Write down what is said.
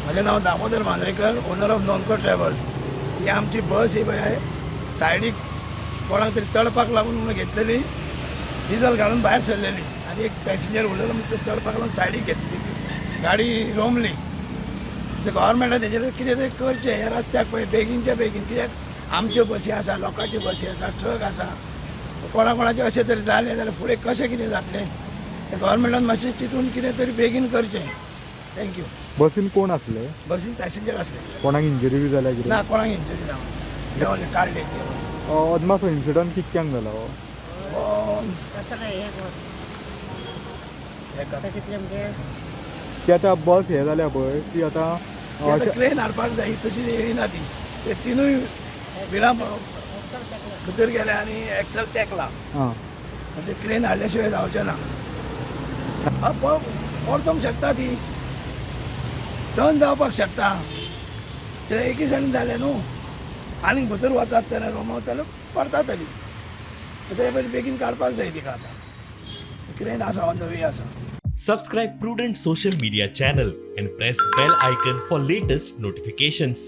म्हजें नांव Damodar Mandrekar, owner of Nonko travels. ही आमची बस ही पळय सायडीक कोणाक तरी चडपाक लागून म्हणून घेतलेली. डिझल घालून भायर सरलेली आनी एक पॅसेंजर उरलेलो म्हणून ते चडपाक लागून सायडीक घेतली. गाडी रोमली. ते गव्हर्मेंटान तेजेर कितें तरी करचें. ह्या रस्त्याक पळय बेगीनच्या बेगीन, कित्याक आमच्यो बसी आसा, लोकांच्यो बसी आसा, ट्रक आसा. कोणा कोणाचें अशें तरी जालें जाल्यार फुडें कशें कितें जातलें? ते गव्हर्मेंटान मातशें चिंतून कितें तरी बेगीन करचें. Thank you. बसीन कोण आसले? बसीन पॅसेंजर आसले. कोणाक इंजरी बी जाल्या कितें? ना, कोणाक इंजरी ना. देंवले, काडले देंवले. अदमास हो इन्सिडंट कितक्यांक जाला हो? हो, हेका. कितले म्हणजे? ती आतां बस हे जाल्या पळय, ती आतां ती आतां अशें क्रेन हाडपाक जाय. तशी येयना ती. ते तिनूय बिलां भितर गेले आनी एक्सल तेकला. ते क्रेन हाडल्या शिवाय जावचें ना. परतूंक शकता ती, टर्न जावपाक शकता. ते एकी सायडीन जालें न्हू, आनीक भितर वचात तर रोमवत जाल्यार परतातली. ते पयलीं बेगीन काडपाक जाय तिका. आतां क्रेन आसा, ऑन the way आसा. Subscribe Prudent Social Media channel and press bell icon for latest notifications.